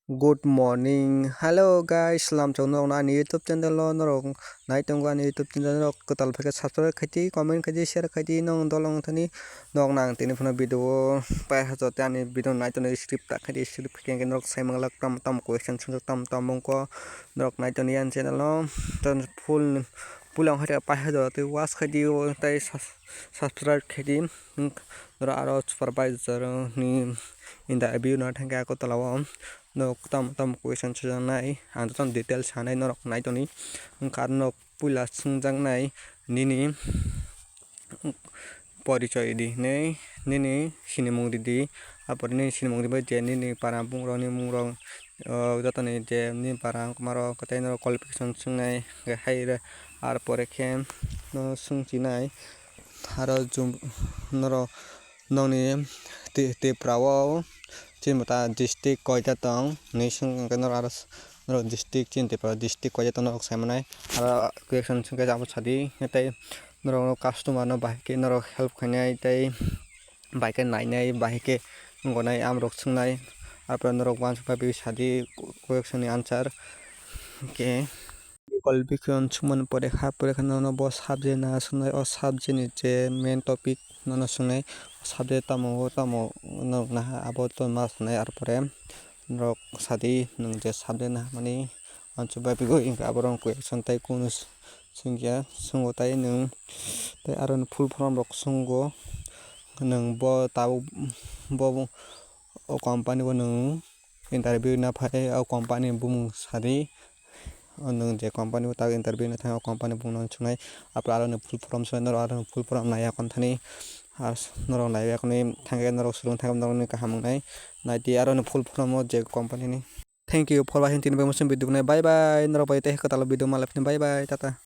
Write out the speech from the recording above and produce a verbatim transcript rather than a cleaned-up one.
Good morning. Hello guys, lamchok norok ani YouTube channel o norok nai tongo ani YouTube channel norok kwtal phaikhe subscribe khaidi, comment khaidi, share khaidi, nong dolong thani nok nang tini phano video o pai hajo te ani video nai tonwi skip ta khaidi, skip khaidi norok sai manglak tam tam question swngjak tam tam mungko norok nai toni ani channel o full puila wngkha pai hajo tei watch khaidi tei subscribe khaidi norok aro supervisor ni interview no thangkhe Agartala o. Norok tamo tamo question sujaknai, ang jotono details sanai norok nai toni. Wngkha norok puila swngjaknai nini porichoi di hinwi, nini sinimung ridi, apore nini sinimung ribai je nini para bumungrokni mungrok, o, jotoni je nini para wngkha norok tei norok qualification swngnai, hai re, ar pore khe no swngchinai. Aro jum-, norok nokni Tri-, Tripura o chini mota district koita tong hinwi swngkhe norok aro s-, norok district chini Tripura district koita tong norok saimanai. Aro question swngkhe abo sadi tei norok customer no bahai khe norok help khainai tei bahai khe nainai bahai khe gonai amorok swngnai. Aro norok uansukha bai sadi question ni answer khe. Qualification swngmani pore kha, pore khe nono bo subject na swngnai, o subject ni je main topic nono swngnai, o subject tamo o tamo norok naha abo to ma swngnai, ar pore norok sadi nwng je subject naha mani uansuk bai pego, hinkhe aborok question tei kunu swngya, swngo tei nwng tei aro ni full form rok swngo, nwng bo tabuk bo o company o nwng interview na phai o company bumung sadi. O nwng je company o tak interview na thang, o company bumung no swngnai. Apre aro ni full form swngnai, norok aro ni full form nai ya kon thani. Ar norok nai ya kon thangkhe norok swrwng thangkhe norok ni kaham wngnai. Nai di aro ni full form o je company ni. Thank you for watching tini bai muchung video nai. Bye bye. Norok bai tei kwtal video malai phini. Bye bye. Tata.